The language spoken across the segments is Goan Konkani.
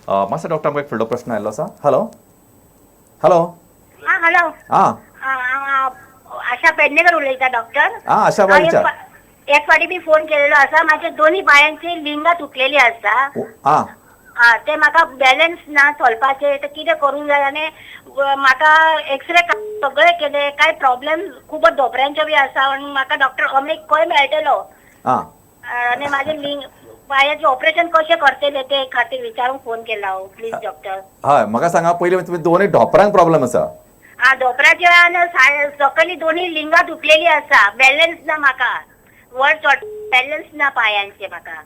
मातसो डॉक्टर आमकां एक फुडलो प्रश्न आयिल्लो आसा. Hello hello. हा हॅलो. आं आशा पेडणेकर उलयता डॉक्टर. आं आशा बाय विचार. एक फाटी मी फोन केलेलो आसा. माझ्या दोन्ही पायांची लिंगा तुटलेली आसा. आं हा ते म्हाका बॅलन्स ना चलपाचे, ते कितें करूंक जाय? आनी म्हाका एक्सरे सगळे केले, काय प्रॉब्लेम खूब धोपऱ्यांचे बी आसा. आनी म्हाका डॉक्टर अमरीक खंय मेळटलो आनी माझे लिंग पायाचे ऑपरेशन कशें करतले ते खातीर विचारूंक फोन केला हांव. Please doctor. हय म्हाका सांगा पयलीं तुमी दोनूय ढोपरांक प्रॉब्लेम आसा? हा धोपराचे आनी सकयली दोन्ही लिंगां तुटलेली आसा. बॅलन्स ना म्हाका, वर चड बॅलन्स ना पायांचे म्हाका.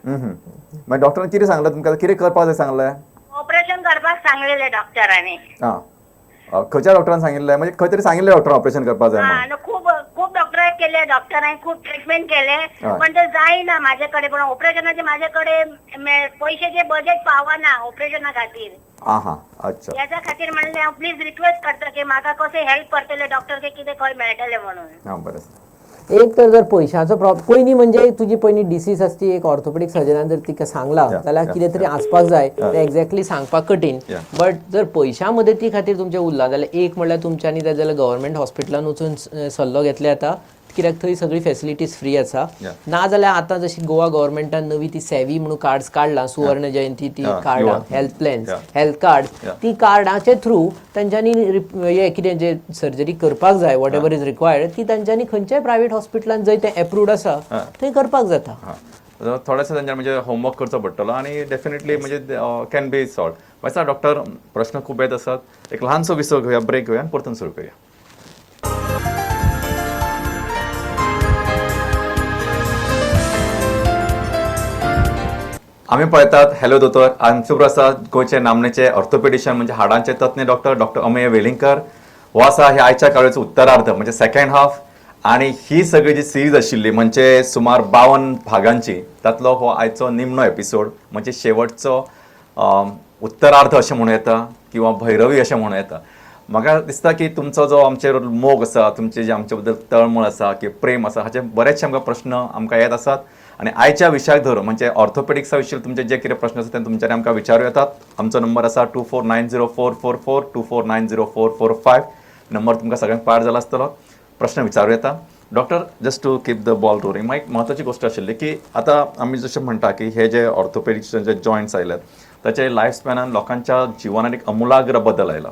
मागीर डॉक्टरान कितें सांगलें तुमकां, कितें करपाक जाय सांगलें? ऑपरेशन करपाक सांगलेलें डॉक्टरांनी. आं खंयच्या डॉक्टरान सांगिल्लें? म्हणजे खंय तरी सांगिल्लें डॉक्टरान ऑपरेशन करपाक जाय म्हणून. आनी खूब खूब डॉक्टरांक केले, डॉक्टरांनी खूब ट्रिटमेंट केले पण ते जायना माझे कडेन. पण ऑपरेशनाचे माझे कडेन पयशेचे बजेट पावना ऑपरेशना खातीर. आं हां अच्छा. याच्या खातीर म्हणलें हांव प्लीज रिक्वेस्ट करता की म्हाका कशें हेल्प करतले डॉक्टर, की कितें खंय मेळटलें म्हणून. आं बरें. एक तर जर पयशांचो प्रॉब्लेम पयलीं म्हणजे तुजी पयलीं डिसीज आसा ती एक ऑर्थोपेडीक सर्जनान जर तिका सांगला जाल्यार कितें तरी आसपाक जाय, तें एक्झॅक्टली सांगपाक कठीण. बट जर पयशां मदती खातीर तुमचें उरलां जाल्यार एक म्हणल्यार तुमच्यांनी जाय जाल्यार गव्हर्मेंट हॉस्पिटलान वचून सल्लो घेतले जाता, कित्याक थंय सगळी फेसिलिटीज फ्री आसा. ना जाल्यार आतां जशी गोवा गव्हर्मेंटान नवी ती सेवी म्हणून कार्ड्स काडलां, सुवर्ण जयंती ती कार्डां, हेल्थ प्लॅन्स, हेल्थ कार्ड, ती कार्डाचे थ्रू तांच्यांनी हे कितें जे सर्जरी करपाक जाय, what ever is required, ती तांच्यांनी खंयच्याय प्रायवेट हॉस्पिटलान जंय तें एप्रूव्ड आसा थंय करपाक जाता. थोडेसो तांच्या म्हणजे होमवर्क करचो पडटलो आनी डेफिनेटली म्हणजे can be solve. मातसो डॉक्टर प्रश्न खूब येत आसात, एक ल्हानसो विसव घेवया, ब्रेक घेवया आनी परतून सुरू करूया. आमी पळयतात हॅलो दोतोर. आमचे बरोबर आसा गोंयचे नामनेचे ऑर्थोपेडिशियन म्हणजे हाडांचे तज्ञ डॉक्टर डॉक्टर अमेय वेलिंगकर. हो आसा हे आयच्या काळाचो उत्तरार्ध म्हणजे सेकंड हाफ. आनी ही सगळी जी सिरीज आशिल्ली म्हणजे सुमार 52 भागांची, तातलो हो आयचो निमणो एपिसोड म्हणजे शेवटचो उत्तरार्ध अशें म्हणूं येता किंवा भैरवी अशें म्हणूं येता. म्हाका दिसता की तुमचो जो आमचेर मोग आसा, तुमचे जे आमचे बद्दल तळमळ आसा की प्रेम आसा, हाचे बरेचशे आमकां प्रश्न आमकां येत आसात. आनी आयच्या विशयाक धरून म्हणजे ऑर्थोपेडिक्सा विशीं तुमचे जे कितें प्रश्न आसा ते तुमच्यानी आमकां विचारूं येतात. आमचो नंबर आसा 24904442 2490445. नंबर तुमकां सगळ्यांक पाठ जाला आसतलो. प्रश्न विचारूं येता. Doctor, just to keep the ball rolling, मागीर एक म्हत्वाची गोश्ट आशिल्ली की आतां आमी जशें म्हणटा की हे जे ऑर्थोपेडिक्स जे जॉयंट्स आयल्यात ताचे लायफ स्पॅनान लोकांच्या जिवनात एक अमुलाग्र बदल आयला.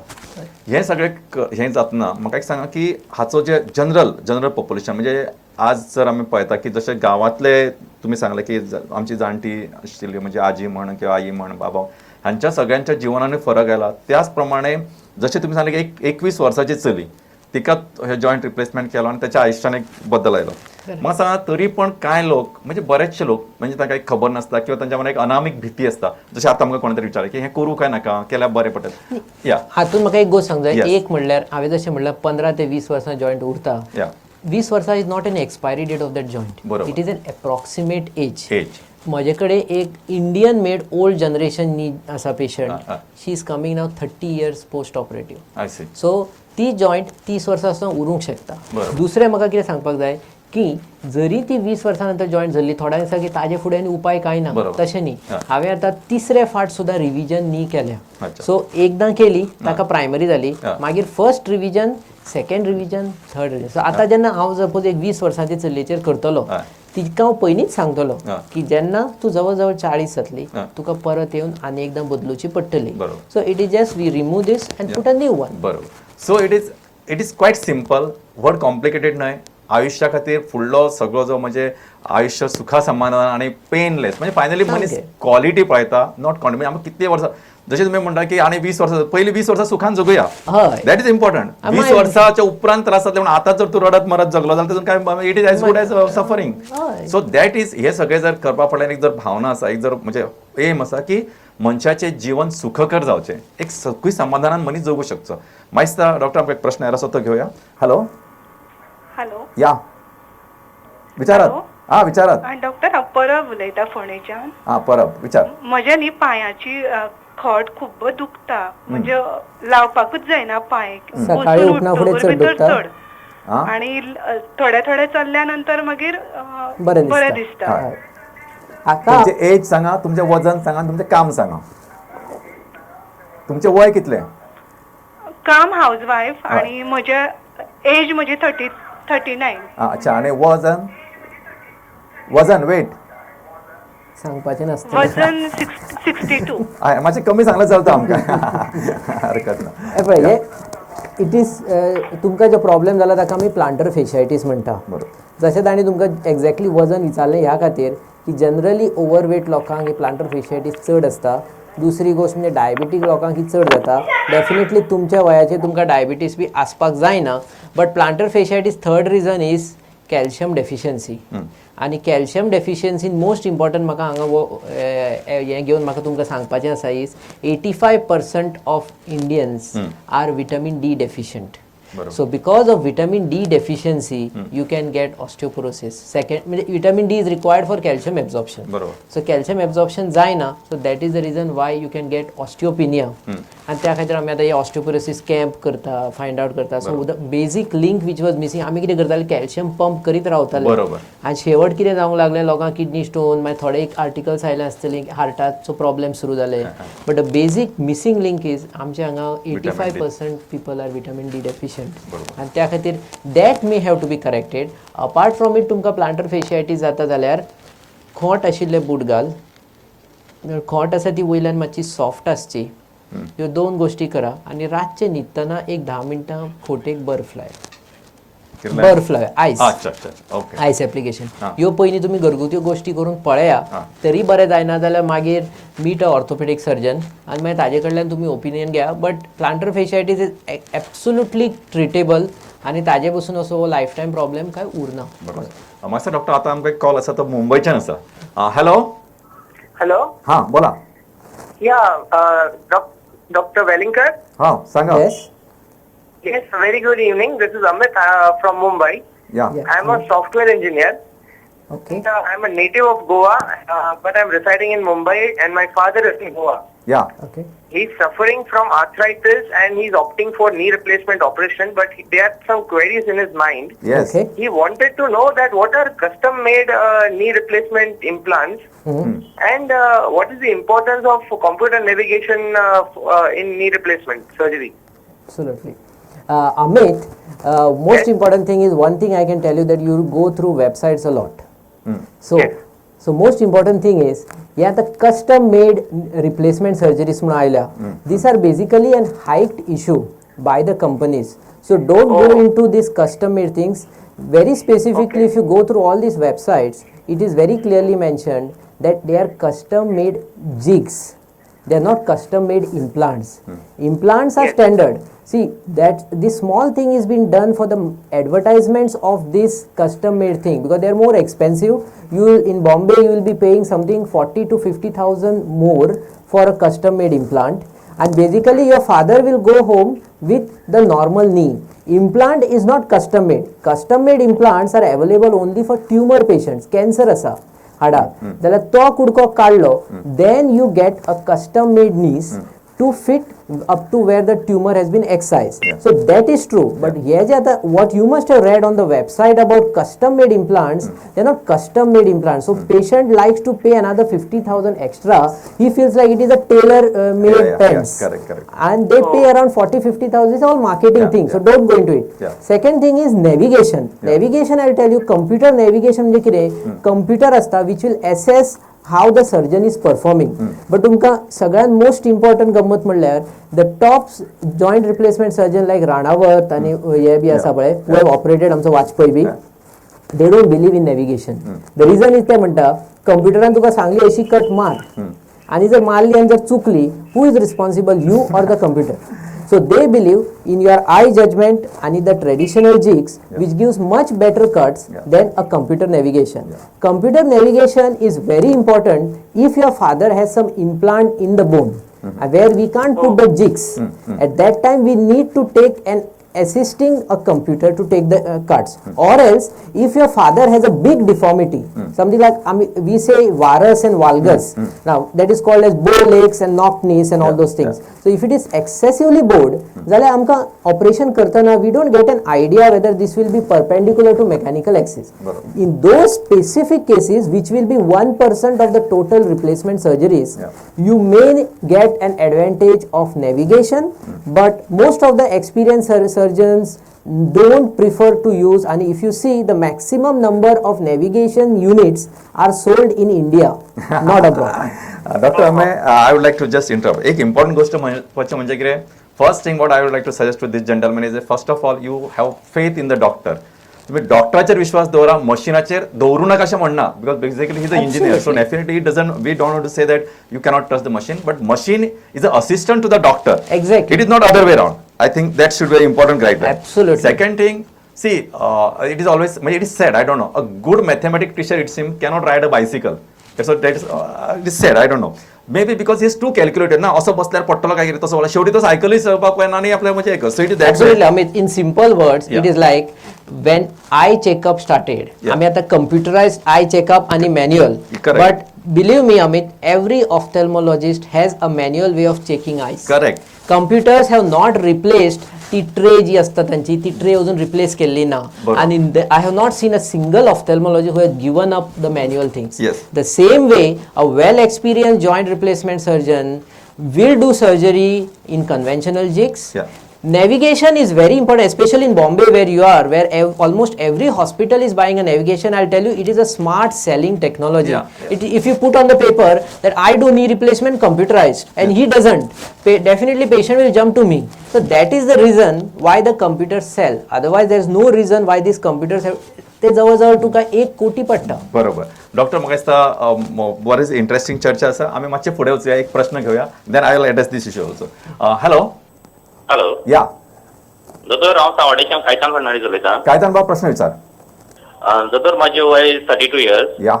हें सगळें हें जातना म्हाका एक सांगा की हाचो जे जनरल जनरल पॉप्युलेशन म्हणजे आज जर आमी पळयता की जशें गांवांतले तुमी सांगलें की आमची जाणटी आशिल्ली म्हणजे आजी म्हण किंवा आई म्हण बाबा हांच्या सगळ्यांच्या जिवनानूय फरक आयला. त्याच प्रमाणे जशें तुमी सांगलें की एक 21 वर्साची चली तिका हे जॉयंट रिप्लेसमेंट केलो आनी ताच्या आयुश्यान एक बदल आयलो. म्हाका सांगा तरी पण कांय लोक म्हणजे बरेचशे लोक म्हणजे तांकां एक खबर नासता किंवा तांच्या मनात एक अनामीक भीती आसता. जशें आतां आमकां कोणे तरी विचारलें की हें करूं काय नाका, केल्यार बरें पडटलें. या हातूंत म्हाका एक गोश्ट सांग जाय. एक म्हणल्यार हांवें जशें म्हणल्यार 15 ते 20 वर्सां जॉयंट उरता. 20 वर्सां is not an expiry date of that joint, it is an approximate age. म्हजे कडेन एक Indian made old generation knee आसा patient, she is coming now 30 years post operative. So ती जॉयंट 30 वर्सां आसतना उरूंक शकता. दुसरें म्हाका कितें सांगपाक जाय की जरी ती 20 वर्सां नंतर जॉयंट जाल्ली, थोड्या दिसा की ताजे फुडें आनी उपाय कांय ना, तशें न्ही. हांवें आतां तिसरे फाट सुद्दां रिविजन नी केल्या. सो एकदां केली ताका प्रायमरी जाली, मागीर first revision, second revision, third revision. So आतां जेन्ना हांव सपोज एक 20 वर्सांचे चलयेचेर करतलो, तिका हांव पयलींच सांगतलो की जेन्ना तूं जवळ जवळ 40 जातली तुका परत येवन आनी एकदां बदलुची पडटली. So it is just we remove this and put a new one. बरोबर. So it is quite simple, व्हड कॉम्प्लिकेटेड न्हय. आयुश्या खातीर फुडलो सगळो जो म्हणजे आयुश्य सुखा समाधान आनी पेनलेस म्हणजे फायनली मनीस क्वॉलिटी पळयता, not quantity. आमकां कितले वर्सां जशें तुमी म्हणटा की आनी 20 वर्सां पयलीं 20 वर्सां सुखान जगुया, that is important. 20 वर्साच्या उपरांत त्रास जातले म्हणून आतां जर तूं रडत मरत जगलो जाल्यार तितून काय it is as good as suffering. So that is हे सगळें जर करपा फाटल्यान एक जर भावना आसा, एक जर म्हणजे एम आसा की मनशाचें जीवन सुखकर जावचें, एक सुखी समाधानान मनीस जगू शकचो. मागीर डॉक्टर आमकां एक प्रश्न आयला आसा तो घेवया. Hello hello. या विचारात. हा विचारात. डॉक्टर हांव परब उलयता फोंडेच्यान. हा परब विचार. म्हज्या न्ही पांयाची खोट खूब दुखता, म्हणजे लावपाकूच जायना पांय, सकाळी उठना फुडें चड दुखता आनी थोड्या थोड्या चल्ल्या नंतर मागीर बरें दिसता. तुमचें एज सांगा, तुमचें वजन सांगा, तुमचें काम सांगा. तुमचें वय कितलें? काम हाऊस वायफ आणि म्हजे एज म्हजी 39. अच्छा, आणि वजन? वजन, वेट? सांगपाचें नासता. वजन 62. मातशें कमी सांगल्यार चलता आमकां, हरकत ना. हे पळय, हे it is तुमकां जो प्रॉब्लेम जाला ताका आमी प्लांटर फेशायटीस म्हणटा. जशें ताणें तुमकां एग्जॅक्टली वजन विचारलें ह्या खातीर की जनरली ओवरवेट लोकांक ही प्लांटर फेशायटीस चड आसता. दुसरी गोश्ट म्हणजे डायबिटीक लोकांक ही चड जाता. डेफिनेटली तुमच्या वयाचेर तुमकां डायबिटीस बी आसपाक जायना, but plantar fasciitis third reason is calcium deficiency. आनी कॅल्शियम डेफिशियन्सीन मोस्ट इम्पॉर्टंट म्हाका हांगा हें घेवन म्हाका तुमकां सांगपाचें आसा is 85% of Indians are vitamin D deficient. So because of vitamin D deficiency you can get osteoporosis. Second म्हणजे vitamin D is required for calcium absorption. So calcium absorption जायना, so that is the reason why you can get osteopenia. आनी त्या खातीर आमी आतां हे ऑस्टियोपोरोसीस कॅम्प करता, फायंड आवट करता. So the basic link which was missing, आमी कितें करताले, कॅल्शियम पंप करीत रावताले. आनी शेवट कितें जावंक लागलें, लोकांक किडनी स्टोन, मागीर थोडे एक आर्टिकल्स आयले आसतले, हार्टाचो प्रॉब्लेम सुरू जाले. But the basic missing link is आमच्या हांगा 85% people are vitamin D deficient. आनी त्या खातीर that may have to be corrected. Apart from it, तुमकां प्लांटर फेशियायटीस जाता जाल्यार खोंट आशिल्ले बूट घाल, खोंट आसा ती वयल्यान मातशी सॉफ्ट आसची. ह्यो दोन गोश्टी करा आनी रातचें न्हिदतना एक 10 मिनटां खोटेक बर्फ लाय. बर्फ लाय, आयस. अच्छा अच्छा ओके आयस एप्लिकेशन. ह्यो पयलीं तुमी घरगुती गोश्टी करून पळया, तरी बरें जायना जाल्यार मागीर मीट अ ऑर्थोपेडीक सर्जन आनी मागीर ताजे कडल्यान तुमी ओपिनियन घेया. But plantar fasciitis is absolutely treatable आनी ताजे पसून असो हो लायफ टायम प्रॉब्लेम काय उरना. बरोबर. मातसो डॉक्टर, आतां आमकां एक कॉल आसा, तो मुंबयच्यान आसा. हॅलो. हॅलो. हां, बोला. या, डॉक्टर वेलिंगकर. हां, सांगा. Yes. Yes, very good evening. This is Amit from Mumbai. या. I'm a software engineer. Okay. I'm a native of Goa, but I'm residing in Mumbai and my father is in Goa. या. Okay. He's suffering from arthritis and he's opting for knee replacement operation, but there are some queries in his mind. Yes. Okay. He wanted to know that what are custom-made knee replacement implants and what is the importance of computer navigation in knee replacement surgery? Absolutely. Amit, most important thing is, one thing I can tell you that you go through websites a lot. So, Yes. so most important thing is, yeah, the custom made replacement surgeries म्हणून आयल्या. These are basically an hyped issue by the companies. So don't go into these custom made things. Very specifically, if you go through all these websites, it is very clearly mentioned that they are custom made jigs. They are not custom made implants. Implants are standard. See, that this small thing is being done for the advertisements of this custom made thing because they are more expensive. You will, in Bombay you will be paying something 40 to 50,000 more for a custom made implant, and basically your father will go home with the normal knee. Implant is not custom made. Custom made implants are available only for tumor patients. Cancer आसा हाडाक जाल्यार तो कुडको काडलो, then you get a custom made knees to fit up to where the tumor has been excised. So that is true. But हे जे आतां what you must have read on the website about custom made implants, they are not custom made implants. So patient likes to pay another 50,000 extra. He feels like it is a tailor made pants. Correct, correct. And they pay around 40 50,000. It's all marketing thing. So don't go into it. Second thing is navigation. Navigation, I'll tell you, computer navigation म्हणजे कितें, computer आसता which will assess how the surgeon is performing. But तुमकां सगळ्यात मोस्ट इम्पॉर्टंट गम्मत म्हणल्यार the top joint replacement surgeon like Ranawat आनी हे बी आसा पळय, who have operated आमचो वाजपेयी बी, they don't believe in navigation. The reason is, ते म्हणटा कंप्युटरान तुका सांगली अशी कट मार, आनी जर मारली आनी जर चुकली, who is responsible, you or the computer? So they believe in your eye judgment आणि the traditional jigs, which gives much better cuts than a computer navigation. Computer navigation is very important if your father has some implant in the bone, where we can't put the jigs. At that time we need to take an assisting a computer to take the cuts. Or else if your father has a big deformity, something like we say varus and valgus, now that is called as bow legs and knock knees and all those things. So if it is excessively bowed, जाल्यार आमकां ऑपरेशन करतना we don't get an idea whether this will be perpendicular to mechanical axis. बरोबर. In those specific cases, which will be 1% of the total replacement surgeries, you may get an advantage of navigation, but most of the experienced surgeons don't prefer to use. And if you see, the maximum number of navigation units are sold in India, not abroad. Doctor Amey, I would like to just interrupt. एक इम्पॉर्टंट गोष्ट म्हत्वाची म्हणजे कितें, first thing what I would like to suggest to this gentleman is, first of all, you have faith in the doctor. तुम्ही डॉक्टराचेर विश्वास दवरा, मशिनाचेर दवरू नाका अशें म्हणना, because basically he is a engineer, so definitely it doesn't, we don't want to say that you cannot trust the machine, but machine is a assistant to the doctor. Exactly. It is not other way round. I think that should be important guideline. Absolutely. Second thing, see, it is always, it is said, I don't know, a good mathematics teacher, it seems, cannot ride a bicycle. That's what that is, it is said, I don't know. Maybe because he is too calculated ना, असो बसल्यार पडटलो काय कितें तसो जाल्यार शेवटी तो सायकलूय चलोवपाक वयना आनी आपल्या म्हणजे एक. So it is that way. Absolutely, Amit. In simple words, it is like when eye checkup started. आमी आता computerized eye checkup आणि manual. Correct. But believe me, Amit, every ophthalmologist has a manual way of checking eyes. Correct. Computers have not replaced ती ट्रे जी असता तांची, ती ट्रे अजून रिप्लेस केल्ली ना. आनी I have not seen a single ophthalmologist who has given up the manual things. The same way, a well experienced joint replacement surgeon will do surgery in conventional jigs. Navigation is very important, especially in Bombay where you are, where almost every hospital is buying a navigation. I'll tell you, it is a smart selling technology. If you put on the paper that I do knee replacement computerized and he doesn't, definitely patient will jump to me. So that is the reason why the computers sell. Otherwise, there is no reason why these computers have... ते जवळजवळ तुका 1 कोटी पडटा. बरोबर. डॉक्टर, म्हाका दिसता बरीच इंटरेस्टिंग चर्चा आसा. आमी मातशे फुडें वचुया, एक प्रश्न घेवया, then I will address this issue also. Hello. Hello. या. दोतोर, हांव सावड्डेच्यान कायतान फर्नांडीस उलयतां. कायतान बाब, प्रश्न विचार. दोतोर, म्हाजें वय 32 इयर्स. या.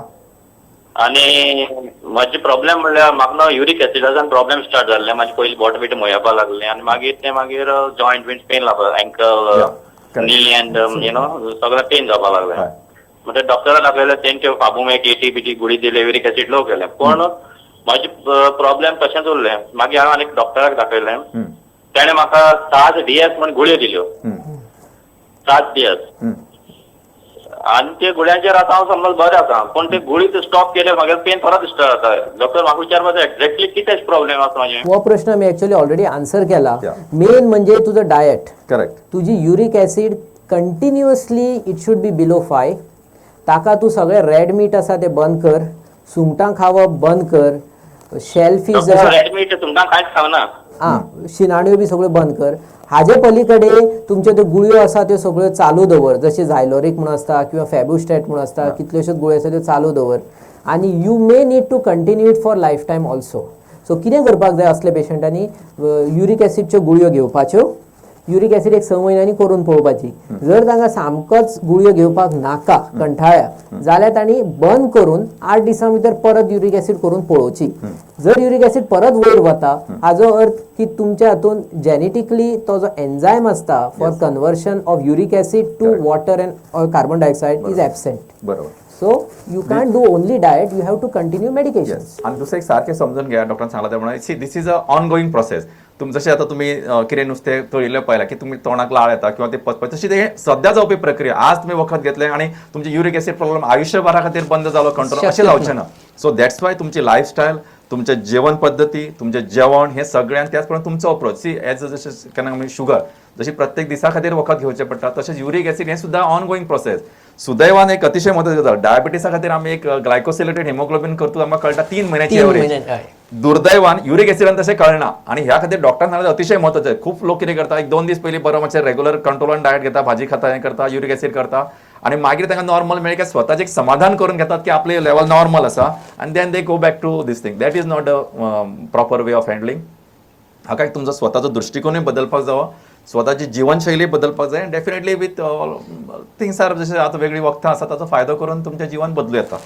आनी म्हाजे प्रॉब्लेम म्हणल्यार म्हाका न्हू युरीक एसिडाच्यान प्रॉब्लेम स्टार्ट जाल्ले. म्हाजे पयलीं बोट बीट मोयपाक लागलें आनी मागीर तें मागीर जॉयंट बीन पेन लागलो, ankle, knee and you know सगळें पेन जावपाक लागलें. म्हणटकीर डॉक्टराक दाखयलें, तेंचे फाबुमेक एटी बिटी गुळी दिली, युरीक एसीड लो केलें, पूण म्हाजे प्रॉब्लेम तशेंच उरलें. मागीर हांवें आनी डॉक्टराक दाखयलें, तेणें म्हाका 7 DS म्हण गुळयो दिल्यो, 7 DS. आनी ते गुळयांचेर आतां हांव समज बरें आसा, पूण ते गुळी स्टॉप केले म्हागे पेन परत स्टार्ट जाता. डॉक्टर, म्हाका विचारपाक जाय एक्झॅक्टली कितें प्रॉब्लेम आसा म्हाजें? हो प्रश्न आमी एक्चुअली ऑलरेडी आन्सर केला. मेन म्हणजे तुजो डायट. तुजी uric acid continuously it should be below 5. ताका तूं सगळें रेड मीट आसा तें बंद कर, सुंगटां खावप बंद कर, शेल फीश जशें रेड मीट सुंगटां कांयच खावना. आं, शिनाण्यो बी सगळ्यो बंद कर. हाजे पलीकडे तुमच्यो त्यो गुळयो आसा त्यो सगळ्यो चालू दवर, जशें झायलोरीक म्हूण आसता किंवा फेबुस्टेट म्हूण आसता, कितल्योश्योच गुळयो आसा त्यो चालू दवर. आनी you may need to continue it for life time also. So कितें करपाक जाय असल्या पेशंटांनी, युरीक एसिडच्यो गुळयो घेवपाच्यो, युरीक एसिड एक 6 म्हयन्यांनी करून पळोवपाची. जर तांकां सामकोच गुळयो घेवपाक नाका, कंठाळ्या, जाल्यार तांणी बंद करून 8 दिसां भितर परत युरीक एसिड करून पळोवची. जर युरीक एसिड परत वयर वता, हाजो अर्थ की तुमच्या हातून जेनेटिकली तो जो एन्झायम आसता for conversion of uric acid to water and carbon dioxide is absent. बरोबर. So you can't do only diet, you have to continue medication. आनी दुसरें एक सारकें समजून घेया, डॉक्टरान सांगलां तें प्रमाणे, see, this is a ongoing process. तुम जशें आतां तुमी कितें नुस्तें तळिल्लें पळयलां की तुमी तोंडाक लाळ येता किंवा ते पचपा, तशी ते सद्या जावपी प्रक्रिया. आज तुमी वखद घेतलें आनी तुमचे युरीक एसिड प्रॉब्लेम आयुश्यभरा खातीर बंद जालो कंट्रोल, अशें जावचें ना. सो that's why तुमची लायफस्टायल, तुमचे जेवण पद्दती, तुमचें जेवण हें सगळें, आनी त्याच प्रमाणे तुमचो अप्रोच. सी, एज जशें केन्ना आमी शुगर जशी प्रत्येक दिसा खातीर वखद घेवचें पडटा, तशेंच युरीक एसिड हें सुद्दां ऑनगोईंग प्रोसेस. सुदैवान एक अतिशय मदत जाता. डायबिटीसा खातीर आमी एक ग्लायकोसिलेटेड हिमोग्लोबीन करता, आमकां कळटा 3 म्हयन्याची 3 एवरेज. म्हयने, हय. दुर्दैवान युरीक एसिडान तशें कळना आनी ह्या खातीर डॉक्टरान सांगलें अतिशय म्हत्वाचें. खूब लोक कितें करता, एक 2 दीस पयलीं बरो मातशें रेगुलर कंट्रोलान डायट घेता, भाजी खाता, हें करता, युरीक एसिड करता आनी मागीर तांकां नॉर्मल मेळ्ळें काय स्वताचें एक समाधान करून घेतात की आपलें लेवल नॉर्मल आसा, आनी then they go back to this thing. That is not a proper way of handling. हाका एक तुमचो स्वताचो दृश्टिकोनूय बदलपाक जावो, स्वताची जीवनशैली बदलपाक जाय, आनी डेफिनेटली वीथ थिंग्स are जशें आतां वेगळीं वखदां आसा ताचो फायदो करून तुमचें जिवन बदलूं येता.